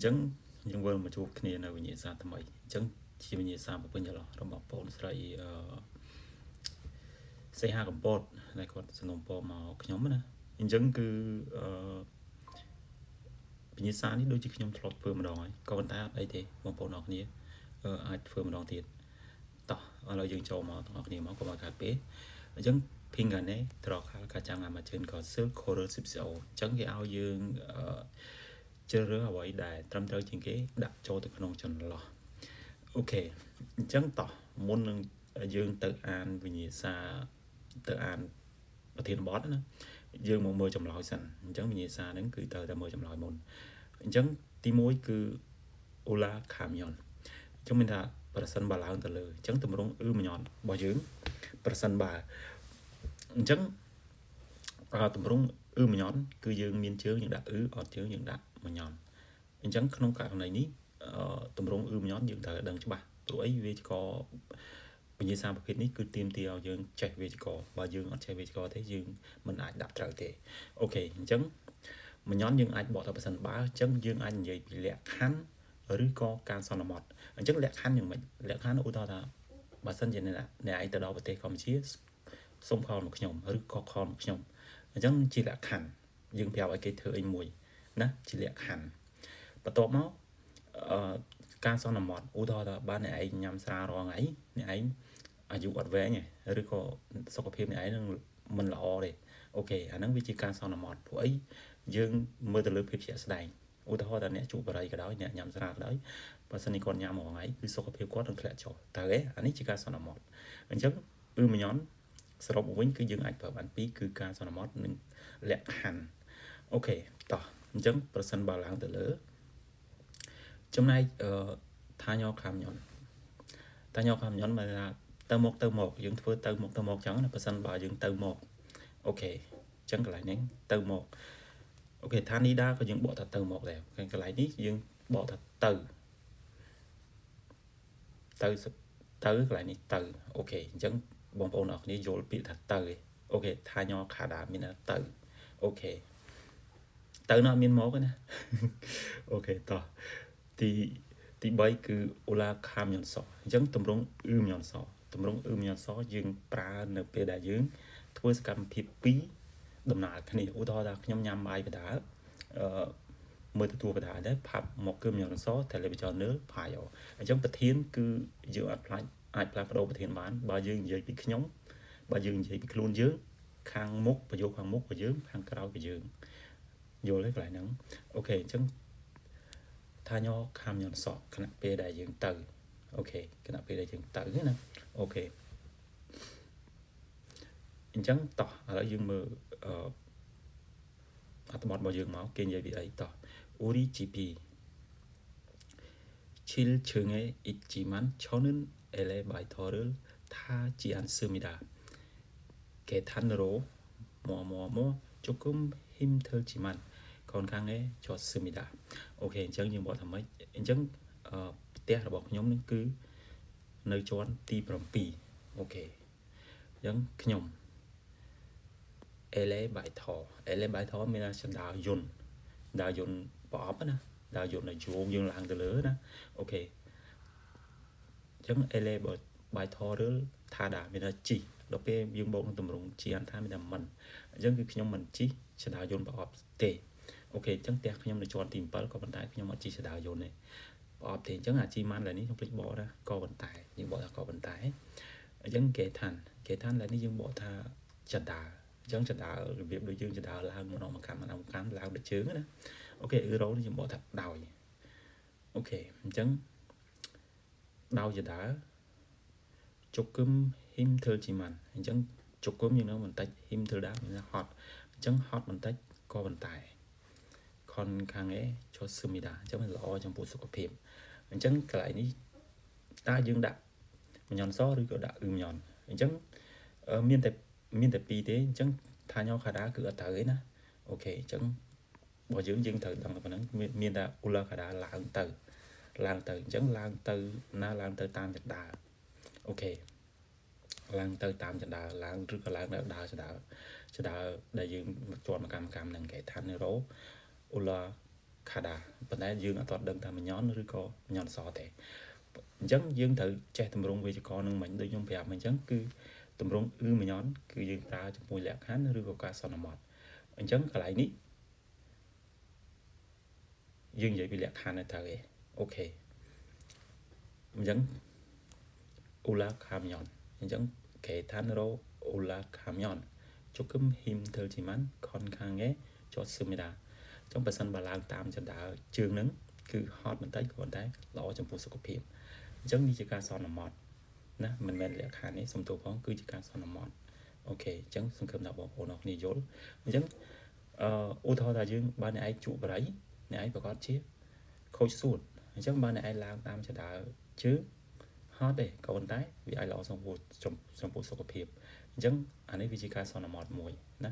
ញ្ចឹងយើងវិលមកជួបគ្នានៅវិញ្ញាសាថ្មីអញ្ចឹងជាវិញ្ញាសាពពេញចន្លោះរបស់បងស្រីអឺសីហាកំពតដែលគាត់សំណូមពរមកខ្ញុំណាអញ្ចឹងគឺអឺវិញ្ញាសានេះដូចជាខ្ញុំធ្លាប់ធ្វើម្ដងហើយក៏ប៉ុន្តែអត់អីទេបងប្អូនអរគ្នាអាចធ្វើម្ដងទៀតតោះឥឡូវយើងចូលមកទាំងអស់គ្នាមកកុំឲ្យខាតពេលអញ្ចឹង 빈칸에 들어갈 가장 알맞은 것을 고르십시오. អញ្ចឹងគេឲ្យយើងអឺជ្រើសរើសអ្វីដែលត្រឹមត្រូវជាងគេដាក់ចូលទៅក្នុងចន្លោះOK អញ្ចឹងតោះមុននឹងយើងទៅអានវិញ្ញាសាទៅអានប្រធានបទណាយើងមកមើលចម្លើយសិនអញ្ចឹងវិញ្ញាសាហ្នឹងគឺត្រូវតែមើលចម្លើយមុនអញ្ចឹងទី1គឺ 올라가면 អញ្ចឹងមានថាប្រសិនបើឡើងទៅលើអញ្ចឹងតម្រង으면របស់យើងប្រសិនបើអញ្ចឹងតម្រង으면គឺយើងមានជើងយើងដាក់អ៊ឺអត់ជើងយើងដាក់면អញ្ចឹងក្នុងករណីនេះតម្រង으면យើងត្រូវដឹងច្បាស់ព្រោះអីវាចកវិញ្ញាសាប្រភេទនេះគឺទាមទារឲ្យយើងចេះវេយ្យាករណ៍បើយើងអត់ចេះវេយ្យាករណ៍ទេយើងមិនអាចដាក់ត្រូវទេOK អញ្ចឹង면យើងអាចបកថាប្រសិនបើអញ្ចឹងយើងអាចនិយាយពីលក្ខខណ្ឌឬក៏ការសន្មត់អញ្ចឹងលក្ខខណ្ឌយ៉ាងម៉េចលក្ខខណ្ឌឧទាហរណ៍ថាបើសិនជាអ្នកអ្នកឯងទៅដល់ប្រទេសកម្ពុជាសូម call មកខ្ញុំឬក៏ call មកខ្ញុំអញ្ចឹងជាលក្ខខណ្ឌយើងប្រាប់ឲ្យគេធ្វើអីមួយណាជាលក្ខខណ្ឌបន្ទាប់មកអឺការសន្មត់ឧទាហរណ៍ថាបើអ្នកឯងញ៉ាំស្រារាល់ថ្ងៃអ្នកឯងអាយុអត់វែងទេឬក៏សុខភាពអ្នកឯងនឹងមិនល្អទេOK អាហ្នឹងវាជាការសន្មត់ព្រោះអីយើងមើលទៅលើភាពជាក់ស្ដែងឧទាហរណ៍ថាអ្នកជក់បារីក៏ដោយអ្នកញ៉ាំស្រាក៏ដោយបើសិនជាគាត់ញ៉ាំរាល់ថ្ងៃគឺសុខភាពគាត់នឹងធ្លាក់ចុះតើទេអានេះជាការសន្មត់អញ្ចឹង으면សរុបមកវិញគឺយើងអាចប្រើបានពីរគឺការសន្មត់និងលក្ខខណ្ឌOK តោះអញ្ចឹងប្រសិនបើឡើងទៅលើចំណែកអឺ다녀가면 다녀가면 មកថាទៅមកទៅមកយើងធ្វើទៅមកទៅមកចឹងណាប្រសិនបើយើងទៅមក OK អញ្ចឹងកន្លែងហ្នឹងទៅមក OK 다니다ក៏យើងបកថាទៅមកដែរកន្លែងនេះយើងបកថាទៅទៅទៅកន្លែងនេះទៅOK អញ្ចឹងបងប្អូនអរគ្នាយល់ពាក្យថាទៅOK 다녀가다មានថាទៅ OK ទៅនោះអត់មានមកទេណាOK តោះទីទី3គឺ올라가면서អញ្ចឹងតម្រង으면서តម្រង으면서យើងប្រើនៅពេលដែលយើងធ្វើសកម្មភាព2ដំណើរគ្នាឧទាហរណ៍ថាខ្ញុំញ៉ាំបាយបដាអឺមើលទទួលបដាដែរ밥 먹으면서 텔레비전을 봐요អញ្ចឹងប្រធានគឺយើងអត់ផ្លាច់អាចផ្លាស់ប្ដូរប្រធានបានបើយើងនិយាយពីខ្ញុំបើយើងនិយាយពីខ្លួនយើងខាងមុខប្រយោគខាងមុខក៏យើងខាងក្រោយក៏យើងយល់ទេកន្លែងហ្នឹង OK អញ្ចឹង다녀가면서ខណៈពេលដែលយើងទៅ OK ខណៈពេលដែលយើងទៅណា OK អញ្ចឹងតោះឥឡូវយើងមើលអឺអត្ថបទរបស់យើងមកគេនិយាយពីអីតោះ 우리 집이 7층에 있지만 저는 엘리베이터를 타지 않습니다. 계단으로 뭐뭐뭐 조금 힘들지만 건강에 좋습니다. OK អញ្ចឹងយើងបកថាម៉េចអញ្ចឹងអឺផ្ទះរបស់ខ្ញុំនឹងគឺនៅជាន់ទី7 OK អញ្ចឹងខ្ញុំ elevator elevator មានថាជណ្ដើរយន្តជណ្ដើរយន្តប្រអប់ណាដើរយន្តដែលយោងយើងឡើងទៅលើណា OK អញ្ចឹង 엘리베이터를 타다មានថាជិះដល់ពេលយើងបូកនឹងតម្រងជាអនថាមានថាមិនអញ្ចឹងគឺខ្ញុំមិនជិះជណ្ដើរយន្តប្រអប់ទេ OK អញ្ចឹងផ្ទះខ្ញុំនៅជាន់ទី7ក៏ប៉ុន្តែខ្ញុំអត់ជិះជណ្ដើរយន្តទេប្រអប់ទេអញ្ចឹងអា지만ឡើយនេះខ្ញុំភ្លេចបកណាក៏ប៉ុន្តែយើងបកថាក៏ប៉ុន្តែអញ្ចឹង계단 계단ឡើយនេះយើងបកថាជណ្ដើរអញ្ចឹងជណ្ដើររបៀបដូចយើងជណ្ដើរឡើងម្ដងមកកម្មម្ដងមកកម្មឡើងដូចជើងណា OK 으로នេះយើងបកថាដោយ OK អញ្ចឹងដោយជណ្ដើរ 조금 힘들지만អញ្ចឹង 조금យើងនឹងបន្តិច 힘들다មានហត់អញ្ចឹងហត់បន្តិចក៏ប៉ុន្តែ 건강에 좋습니다អញ្ចឹងវាល្អចំពោះសុខភាពអញ្ចឹងកន្លែងនេះតើយើងដាក់면서ឬក៏ដាក់으면អញ្ចឹងមានតែមានតែពីរទេអញ្ចឹង다녀가다គឺអត់ត្រូវទេណា OK អញ្ចឹងបើយើងយើងត្រូវដឹងតែប៉ុណ្្នឹងមានតែ올라가다ឡើងទៅឡើងទៅអញ្ចឹងឡើងទៅណាឡើងទៅតាមជណ្ដើរ OK ឡើងទៅតាមជណ្ដើរឡើងឬក៏ឡើងដើរជណ្ដើរជណ្ដើរដែលយើងជាន់មកកម្មកម្មហ្នឹងគេថា 으로 올라 가다 ប៉ុន្តែយើងអត់ទាន់ដឹងថា 면 ឬក៏ 면서 ទេអញ្ចឹងយើងត្រូវចេះតម្រង់វេយ្យាករណ៍នឹងមិញដូចខ្ញុំប្រាប់អញ្ចឹងគឺតម្រង់អ៊ឺ 면 គឺយើងប្រើជាមួយលក្ខខណ្ឌឬក៏ការសន្មត់អញ្ចឹងកន្លែងនេះយើងនិយាយពីលក្ខខណ្ឌទៅត្រូវឯង OK អញ្ចឹង 올라가면 អញ្ចឹង 계단으로 올라가면 조금 힘들지만 건강에 좋습니다 ចឹងបើសិនបើឡើងតាមចដើជើងហ្នឹងគឺហត់បន្តិចគ្រាន់តែល្អចំពោះសុខភាពអញ្ចឹងនេះជាការសន្មត់ណាមិនមែនលក្ខខណ្ឌនេះសំទោសផងគឺជាការសន្មត់ OK អញ្ចឹងសង្ឃឹមថាបងប្អូនអរគ្នាយល់អញ្ចឹងអឺឧទាហរណ៍ថាយើងបើអ្នកឯងជក់បារីអ្នកឯងប្រកាសជាខូចសួតអញ្ចឹងបើអ្នកឯងឡើងតាមចដើជើងហត់ទេក៏ប៉ុន្តែវាអាចល្អចំពោះចំពោះសុខភាពអញ្ចឹងអានេះវាជាការសន្មត់មួយណា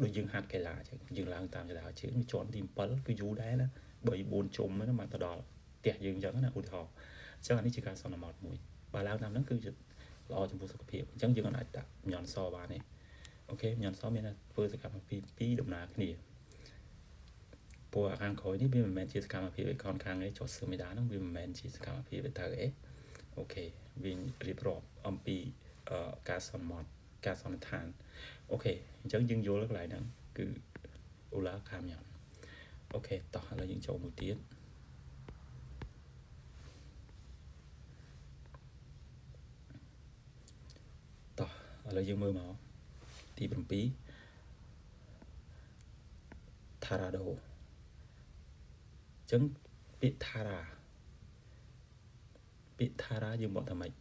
ដូចយើងហាត់កីឡាអញ្ចឹងយើងឡើងតាមចដើជើងជាន់ទី7គឺយូរដែរណា3 4ជុំហ្នឹងមកទៅដល់ផ្ទះយើងអញ្ចឹងណាឧទាហរណ៍អញ្ចឹងអានេះជាការសន្មត់មួយបើឡើងតាមហ្នឹងគឺល្អចំពោះសុខភាពអញ្ចឹងយើងអាចដាក់ 면서 បានទេ OK 면서 មានថាធ្វើសកម្មភាពពីរដំណើរគ្នាព្រោះខាងក្រោយនេះវាមិនមែនជាសកម្មភាពឯខនខាងឯចុះសឺមេដាហ្នឹងវាមិនមែនជាសកម្មភាពឯត្រូវអេ OK វារៀបរាប់អំពីការសន្មត់ការសន្និដ្ឋាន OK អញ្ចឹងយើងយល់កន្លែងហ្នឹងគឺ 올라가면 OK តោះឥឡូវយើងចូលមួយទៀតតោះឥឡូវយើងមើលមកទី7 달아도 អញ្ចឹងពាក្យ 달아 ពាក្យ 달아 យើងបកថាម៉េច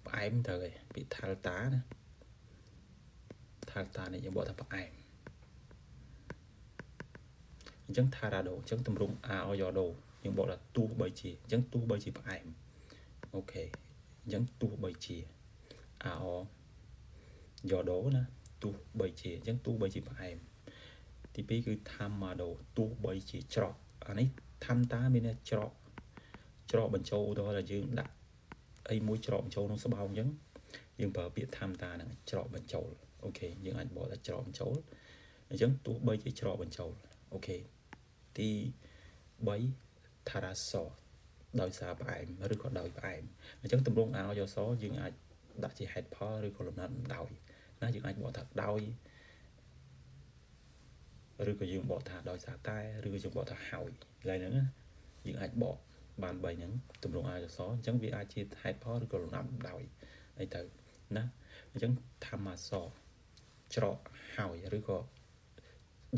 ផ្អែមត្រូវឯងពាក្យ 달다 ណា 달다 នេះយើងបកថាផ្អែមអញ្ចឹង 달아도 អញ្ចឹងតម្រង a o យ៉ូយើងបកថាទោះបីជាអញ្ចឹងទោះបីជាផ្អែម OK អញ្ចឹងទោះបីជា a o យ៉ូណាទោះបីជាអញ្ចឹងទោះបីជាផ្អែមទី2គឺ 담아도 ទោះបីជាច្រកអានេះ 담다 មានន័យច្រកច្រកបញ្ចូលឧទាហរណ៍ថាយើងដាក់អីមួយច្រកបញ្ចូលក្នុងស្បោងអញ្ចឹងយើងប្រើពាក្យ 담다 ហ្នឹងច្រកបញ្ចូល OK យើងអាចបកថាច្រកបញ្ចូលអញ្ចឹងទោះបីជាច្រកបញ្ចូល OK ទី3 달아서 ដោយសារផ្អែមឬក៏ដោយផ្អែមអញ្ចឹងទម្រង់អោយសយើងអាចដាក់ជាហេតុផលឬក៏លំដាប់ដោយណាយើងអាចបកថាដោយឬក៏យើងបកថាដោយសារតែឬក៏យើងបកថាហើយកន្លែងហ្នឹងណាយើងអាចបកបាន3ហ្នឹងទម្រង់អសអញ្ចឹងវាអាចជាហេតុផលឬក៏លំដាប់ដោយអីទៅណាអញ្ចឹង 담아서 ច្រកហើយឬក៏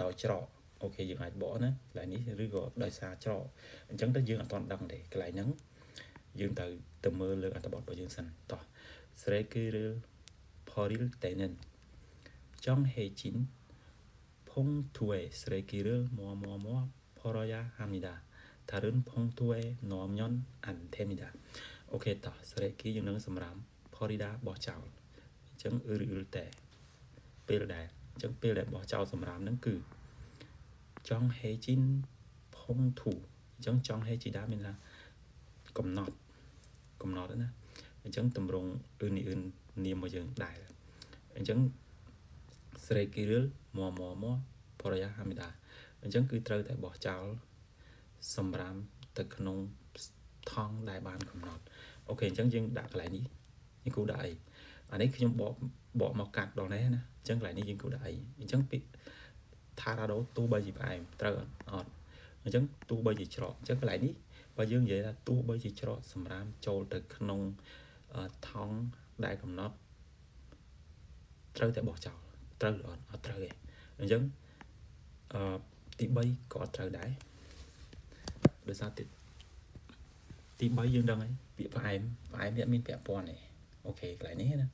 ដោយច្រក OK យើងអាចបកណាកន្លែងនេះឬក៏ដោយសារច្រកអញ្ចឹងទៅយើងអត់ទាន់ដឹងទេកន្លែងហ្នឹងយើងត្រូវទៅមើលលើអត្ថបទរបស់យើងសិនតោះ 쓰레기를 버릴 때는 정해진 봉투에 쓰레기를 모아 모아 모아 버려야 합니다. 다른 봉투에 넣으면 안 됩니다. OK តោះ 쓰레기 យើងនឹងសម្រាម 버리다 បោះចោលអញ្ចឹងអឺឬអ៊ឺតែពេលដែលអញ្ចឹងពេលដែលបោះចោលសម្រាមហ្នឹងគឺ 정해진 봉투 អញ្ចឹង 정해지다 មានថាកំណត់កំណត់ណាអញ្ចឹងតម្រងអ៊ឺនេះអ៊ឺនាមរបស់យើងដែរអញ្ចឹង 쓰레기를 모아 모아 모아 버려야 합니다 អញ្ចឹងគឺត្រូវតែបោះចោលសម្រាមទៅក្នុងថង់ដែលបានកំណត់ OK អញ្ចឹងយើងដាក់កន្លែងនេះយើងគូដាក់អីអានេះខ្ញុំបកបកមកកាត់ដល់នេះណាអញ្ចឹងកន្លែងនេះយើងគូដាក់អីអញ្ចឹងពាក្យ 달아도 ទោះបីជាផ្អែមត្រូវអត់អញ្ចឹងទោះបីជាច្រកអញ្ចឹងកន្លែងនេះបើយើងនិយាយថាទោះបីជាច្រកសម្រាមចូលទៅក្នុងថង់ដែលកំណត់ត្រូវតែបោះចោលត្រូវឬអត់អត់ត្រូវទេអញ្ចឹងអឺទី3ក៏អត់ត្រូវដែរដោយសារទីទី3យើងដឹងហើយពាក្យផ្អែមផ្អែមវាមានពាក់ព័ន្ធទេ OK កន្លែងនេះណា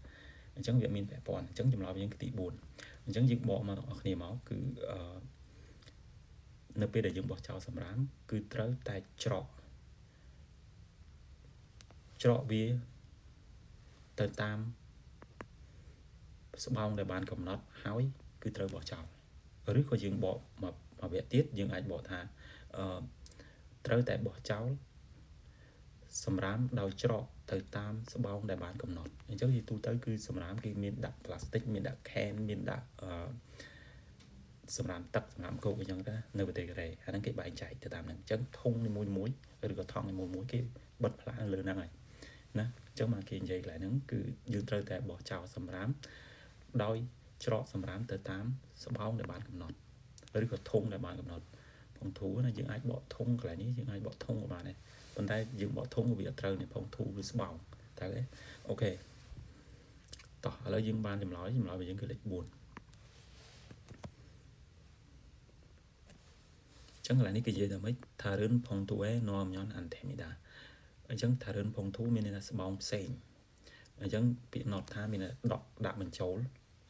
អញ្ចឹងវាមានពាក់ព័ន្ធអញ្ចឹងចម្លើយយើងគឺទី4អញ្ចឹងយើងបកមកទាំងអស់គ្នាមកគឺអឺនៅពេលដែលយើងបោះចោលសម្រាមគឺត្រូវតែច្រកច្រកវាទៅតាមស្បោងដែលបានកំណត់ហើយគឺត្រូវបោះចោលឬក៏យើងបកមកមួយវគ្គទៀតយើងអាចបកថាអឺត្រូវតែបោះចោលសម្រាមដោយច្រកទៅតាមស្បោងដែលបានកំណត់អញ្ចឹងជាទូទៅគឺសម្រាមគេមានដាក់ផ្លាស្ទិកមានដាក់ can មានដាក់អឺ សម្រាប់ទឹកសម្រាប់គោកអញ្ចឹងទៅនៅប្រទេសកូរ៉េអាហ្នឹងគេបែងចែកទៅតាមហ្នឹងអញ្ចឹងធុងនីមួយៗឬក៏ថង់នីមួយៗគេបិទផ្លាកនៅលើហ្នឹងហើយណាអញ្ចឹងមកគេនិយាយកន្លែងហ្នឹងគឺយើងត្រូវតែបោះចោលសម្រាមដោយច្រកសម្រាមទៅតាមស្បោងដែលបានកំណត់ឬក៏ធុងដែលបានកំណត់ផងធូណាយើងអាចបកធុងកន្លែងនេះយើងអាចបកធុងក៏បានដែរប៉ុន្តែយើងបកធុងក៏វាអត់ត្រូវនេះផងធូឬស្បោងត្រូវទេOK តោះឥឡូវយើងបានចម្លើយចម្លើយរបស់យើងគឺលេខ4ចឹងកន្លែងនេះគេនិយាយថាម៉េច다른 봉투에 넣으면 안 됩니다 អញ្ចឹង다른 봉투 មានន័យថាស្បោងផ្សេងអញ្ចឹងពាក្យ 넣다 មានន័យដកដាក់បញ្ចូល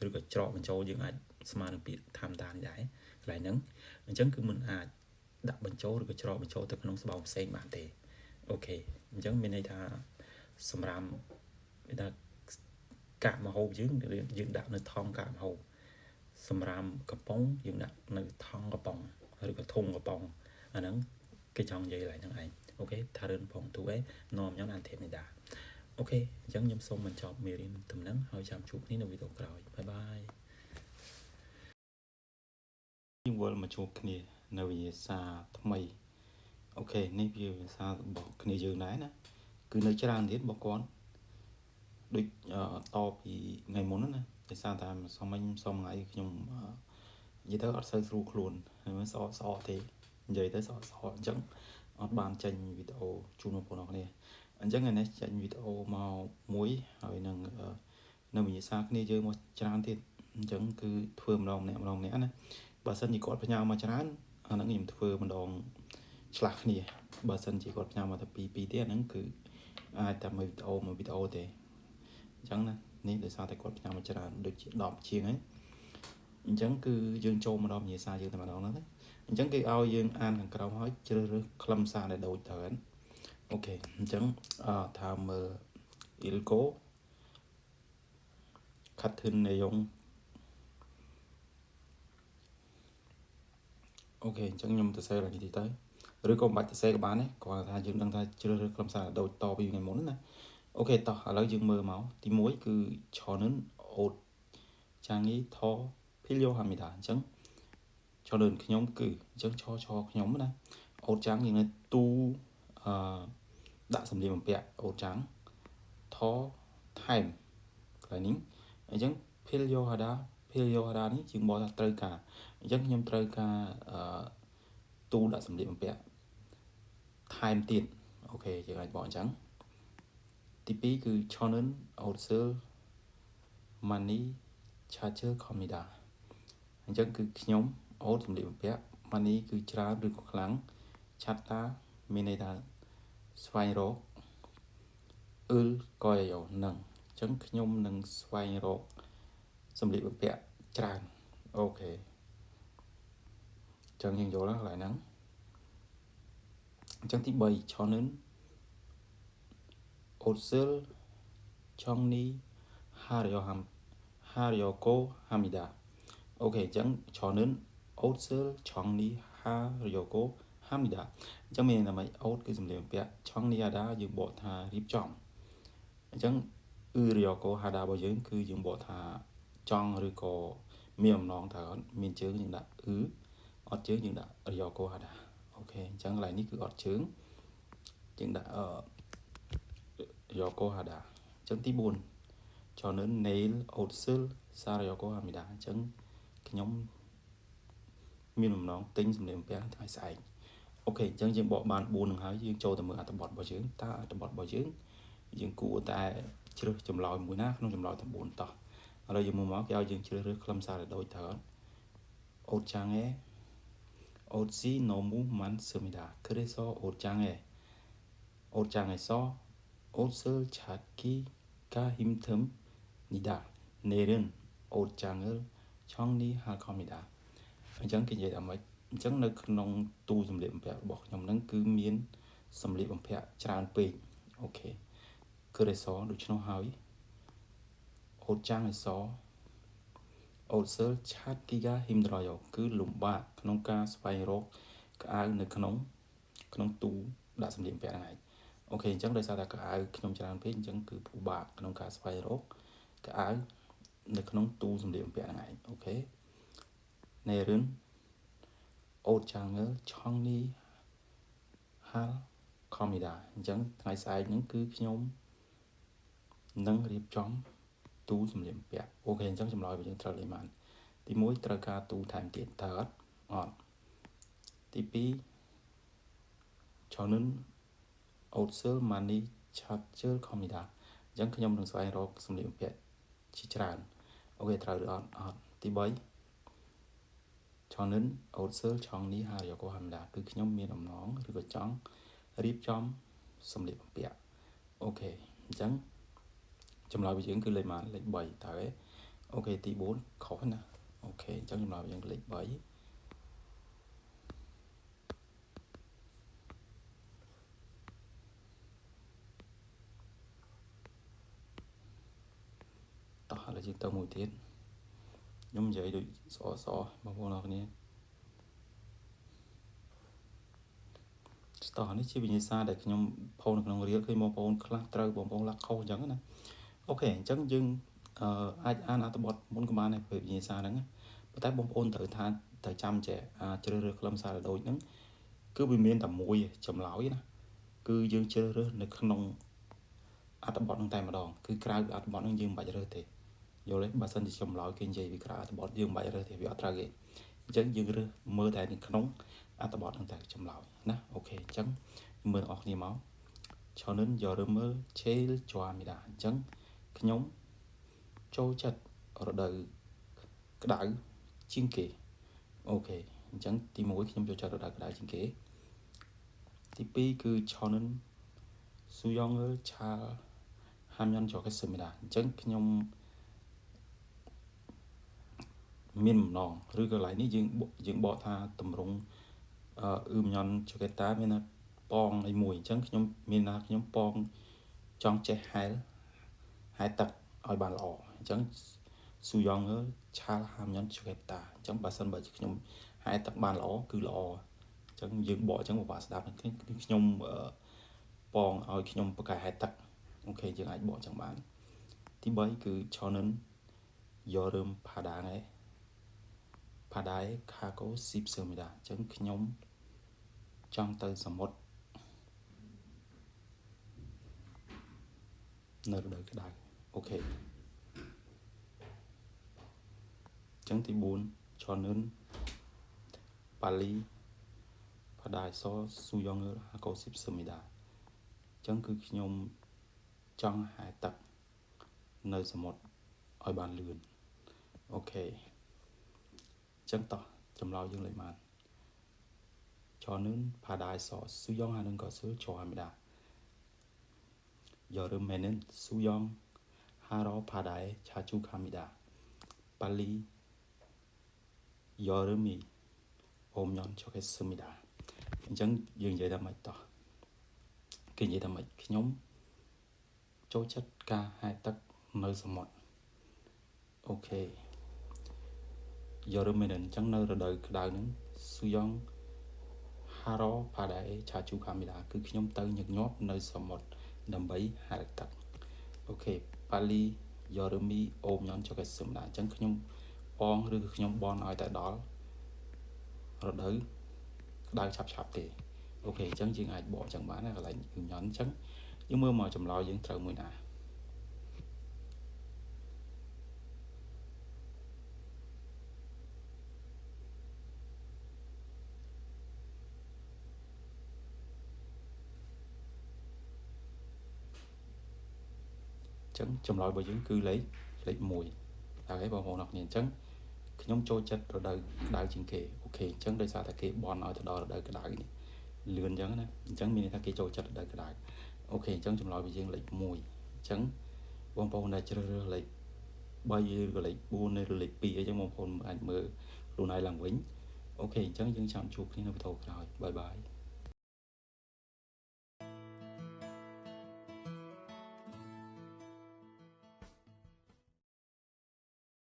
ឬក៏ច្រកបញ្ចូលយើងអាចស្មើនឹងពាក្យ 담다 នេះដែរកន្លែងហ្នឹងអញ្ចឹងគឺមិនអាចដាក់បញ្ចូលឬក៏ច្រកបញ្ចូលទៅក្នុងស្បោងផ្សេងបានទេOK អញ្ចឹងមានន័យថាសម្រាប់គេថាកាកម្ហូបយើងយើងដាក់នៅថង់កាកម្ហូបសម្រាប់កំប៉ុងយើងដាក់នៅថង់កំប៉ុងឬក៏ធុងកំប៉ុងអាហ្នឹងគេចង់និយាយឡើងហ្នឹងឯង OK 다른 봉투에 넣으면 안 됩니다 OK អញ្ចឹងខ្ញុំសូមបញ្ចប់មេរៀនតំណឹងហើយចាំជួបគ្នានៅវីដេអូក្រោយ bye bye យើងវិលមកជួបគ្នានៅវិញ្ញាសាថ្មីOK នេះវាវិញ្ញាសារបស់គ្នាយើងដែរណាគឺនៅច្រើនទៀតរបស់គាត់ដូចតពីថ្ងៃមុនណាដោយសារតែសមមិញសមថ្ងៃខ្ញុំនិយាយទៅអត់សូវស្រួលខ្លួនហើយស្អកស្អកទេនិយាយទៅស្អកស្អកអញ្ចឹងអត់បានចេញវីដេអូជូនបងប្អូនអរគ្នាអញ្ចឹងថ្ងៃនេះចេញវីដេអូមកមួយហើយនឹងនៅវិញ្ញាសាគ្នាយើងមកច្រើនទៀតអញ្ចឹងគឺធ្វើម្ដងម្នាក់ម្ដងម្នាក់ណាបើសិនជាគាត់ផ្ញើមកច្រើនអាហ្នឹងខ្ញុំធ្វើម្ដងឆ្លាស់គ្នាបើសិនជាគាត់ផ្ញើមកតែ2 2ទៀតអាហ្នឹងគឺអាចតែមួយវីដេអូមួយវីដេអូទេអញ្ចឹងណានេះដោយសារតែគាត់ផ្ញើមកច្រើនដូចជា10ជាងហើយអញ្ចឹងគឺយើងចូលមកដល់វិញ្ញាសាយើងតែម្ដងហ្នឹងណាអញ្ចឹងគេឲ្យយើងអានខាងក្រោមហើយជ្រើសរើសខ្លឹមសារដែលដូចទៅOK អញ្ចឹងអឺថាមើល 읽고 같은 내용 OK អញ្ចឹងខ្ញុំទៅសេឡើងនេះតិចទៅឬក៏មិនបាច់ទៅសេក៏បានដែរគ្រាន់តែថាយើងដឹងថាជ្រើសរើសខ្លឹមសារដូចតពីថ្ងៃមុនណាOK តោះឥឡូវយើងមើលមកទី1គឺ 저는 옷장이 더 필요합니다 អញ្ចឹង 저는 ខ្ញុំគឺអញ្ចឹងឆឆខ្ញុំណា 옷장 យើងនៅទូអឺដាក់សម្លៀកបំពាក់ 옷장 더 ថែមកន្លែងនេះអញ្ចឹង 필요하다 필요하다 នេះជាងបកថាត្រូវការអញ្ចឹងខ្ញុំត្រូវការអឺទូដាក់សម្លៀកបំពាក់ថែមទៀត OK យើងអាចបកអញ្ចឹងទី2គឺ 저는 옷을 많이 찾을 겁니다 អញ្ចឹងគឺខ្ញុំ 옷 សម្លៀកបំពាក់ 많이 គឺច្រើនឬក៏ខ្លាំង 찾다 មានន័យថាស្វែងរក 을 거예요 នឹងអញ្ចឹងខ្ញុំនឹងស្វែងរកសម្លៀកបំពាក់ច្រើន OK អញ្ចឹងយើងយល់ហើយកន្លែងហ្នឹងអញ្ចឹងទី3 저는 옷을 정리하려 함 하려고 합니다. OK អញ្ចឹង 저는 옷을 정리하려고 합니다. អញ្ចឹងមានន័យថាម៉េច 옷 គឺសម្លៀកបំពាក់ 정리하다 យើងបកថារៀបចំអញ្ចឹង 으려고 하다 របស់យើងគឺយើងបកថាចង់ឬក៏មានអំណងថាអត់មានជើងយើងដាក់អ៊ឺអត់ជើងយើងដាក់ 려고 하다 OK អញ្ចឹងកន្លែងនេះគឺអត់ជើងយើងដាក់អឺ 려고 하다 អញ្ចឹងទី4 저는 내일 옷을 사려고 합니다. អញ្ចឹងខ្ញុំមានបំណងទិញសម្លៀកបំពាក់ថ្ងៃស្អែក OK អញ្ចឹងយើងបកបាន4នឹងហើយយើងចូលទៅមើលអត្ថបទរបស់យើងតើអត្ថបទរបស់យើងយើងគួរតែជ្រើសចម្លើយមួយណាក្នុងចម្លើយទាំង4តោះឥឡូវយើងមើលមកគេឲ្យយើងជ្រើសរើសខ្លឹមសារដែលដូចត្រូវអត់ 옷장에 옷이 너무 많습니다. 그래서 옷장에서 옷을 찾기가 힘듭니다. 내일은 옷장을 정리할 겁니다. អញ្ចឹងគេនិយាយថាម៉េចអញ្ចឹងនៅក្នុងទូសម្លៀកបំពាក់របស់ខ្ញុំហ្នឹងគឺមានសម្លៀកបំពាក់ច្រើនពេក OK 그래서 ដូច្នោះហើយ 옷장에서 옷을 찾기가 힘들어요 គឺលំបាកក្នុងការស្វែងរកខោអាវនៅក្នុងក្នុងទូដាក់សម្លៀកបំពាក់ហ្នឹងឯង OK អញ្ចឹងដោយសារតែខោអាវខ្ញុំច្រើនពេកអញ្ចឹងគឺពិបាកក្នុងការស្វែងរកខោអាវនៅក្នុងទូសម្លៀកបំពាក់ហ្នឹងឯង OK 내일은 옷장을 정리할 겁니다. អញ្ចឹងថ្ងៃស្អែកហ្នឹងគឺខ្ញុំនឹងរៀបចំទូសម្លៀកបំពាក់ OK អញ្ចឹងចម្លើយរបស់យើងត្រូវលេខប៉ុន្មានទី1ត្រូវការទូថែមទៀតតើអត់អត់ទី2 저는 옷을 많이 찾을 겁니다. អញ្ចឹងខ្ញុំនឹងស្វែងរកសម្លៀកបំពាក់ជាច្រើន OK ត្រូវឬអត់អត់ទី3 저는 옷을 정리하려고 합니다. គឺខ្ញុំមានអំណងឬក៏ចង់រៀបចំសម្លៀកបំពាក់ OK អញ្ចឹងចម្លើយរបស់យើងគឺលេខប៉ុន្មានលេខ3តើទេ OK ទី4ខុសណា OK អញ្ចឹងចម្លើយរបស់យើងគឺលេខ3តោះឥឡូវយើងទៅមួយទៀតខ្ញុំនិយាយដូចស្អស្អបងប្អូនអរគ្នាតោះនេះជាវិញ្ញាសាដែលខ្ញុំផុសនៅក្នុង reel ឃើញបងប្អូនខ្លះត្រូវបងប្អូនខ្លះខុសអញ្ចឹងណា OK អញ្ចឹងយើងអាចអានអត្ថបទមុនក៏បានដែរពេលវិញ្ញាសាហ្នឹងប៉ុន្តែបងប្អូនត្រូវថាត្រូវចាំចេះអាជ្រើសរើសខ្លឹមសារដូចហ្នឹងគឺវាមានតែមួយចម្លើយណាគឺយើងជ្រើសរើសនៅក្នុងអត្ថបទហ្នឹងតែម្ដងគឺក្រៅអត្ថបទហ្នឹងយើងមិនបាច់រើសទេយល់ទេបើសិនជាចម្លើយគេនិយាយពីក្រៅអត្ថបទយើងមិនបាច់រើសទេវាអត់ត្រូវទេអញ្ចឹងយើងរើសមើលតែនៅក្នុងអត្ថបទហ្នឹងតែចម្លើយណា OK អញ្ចឹងមើលអស់គ្នាមក 저는 여름을 제일 좋아합니다. អញ្ចឹងខ្ញុំចូលចិត្តរដូវក្តៅជាងគេ OK អញ្ចឹងទី1ខ្ញុំចូលចិត្តរដូវក្តៅជាងគេទី2គឺ 저는 수영을 잘 하면 좋겠습니다. អញ្ចឹងខ្ញុំមានបំណងឬកន្លែងនេះយើងយើងបកថាតម្រង់ 으면 좋겠다 មានថាប៉ងអីមួយអញ្ចឹងខ្ញុំមានថាខ្ញុំប៉ងចង់ចេះហែលហែលទឹកឲ្យបានល្អអញ្ចឹង 수영을 잘하면 좋겠다. អញ្ចឹងបើសិនបើខ្ញុំហែលទឹកបានល្អគឺល្អអញ្ចឹងយើងបកអញ្ចឹងពិបាកស្ដាប់ខ្ញុំប៉ងឲ្យខ្ញុំពូកែហែលទឹក OK យើងអាចបកអញ្ចឹងបានទី3គឺ 저는 여름 바다에 바다에 가고 싶습니다. អញ្ចឹងខ្ញុំចង់ទៅសមុទ្រនៅរដូវក្តៅ OK អញ្ចឹងទី4 저는 빨리 바다에서 수영을 하고 싶습니다. អញ្ចឹងគឺខ្ញុំចង់ហែលទឹកនៅសមុទ្រឲ្យបានលឿន OK អញ្ចឹងតោះចម្លើយយើងលេខប៉ុន្មាន 저는 바다에서 수영하는 것을 좋아합니다. 여름에는 수영하러 바다에 자주 갑니다. 빨리 여름이 오면 좋겠습니다. អញ្ចឹងយើងនិយាយថាម៉េចតោះគេនិយាយថាម៉េចខ្ញុំចូលចិត្តការហែលទឹកនៅសមុទ្រ OK 여름에는 អញ្ចឹងនៅរដូវក្តៅហ្នឹង 수영하러 바다에 자주 갑니다. គឺខ្ញុំទៅញឹកញាប់នៅសមុទ្រដើម្បីហែលទឹក OK 빨리 여름이 오면 좋겠습니다. អញ្ចឹងខ្ញុំប៉ងឬខ្ញុំបនឲ្យតែដល់រដូវក្តៅឆាប់ឆាប់ទេ OK អញ្ចឹងយើងអាចបកអញ្ចឹងបានណាកន្លែងញ៉ាន់អញ្ចឹងយើងមើលមកចម្លើយយើងត្រូវមួយណាចឹងចម្លើយរបស់យើងគឺលេខលេខ1ហើយបងប្អូនអរគ្នាអញ្ចឹងខ្ញុំចូលចិត្តរដូវក្តៅជាងគេ OK អញ្ចឹងដោយសារតែគេបន់ឲ្យទៅដល់រដូវក្តៅនេះលឿនអញ្ចឹងណាអញ្ចឹងមានន័យថាគេចូលចិត្តរដូវក្តៅ OK អញ្ចឹងចម្លើយរបស់យើងលេខ1អញ្ចឹងបងប្អូនដែលជ្រើសរើសលេខ3ឬក៏លេខ4ឬលេខ2អីចឹងបងប្អូនអាចមើលខ្លួនឯងឡើងវិញ OK អញ្ចឹងយើងចាំជួបគ្នានៅវីដេអូក្រោយ bye bye.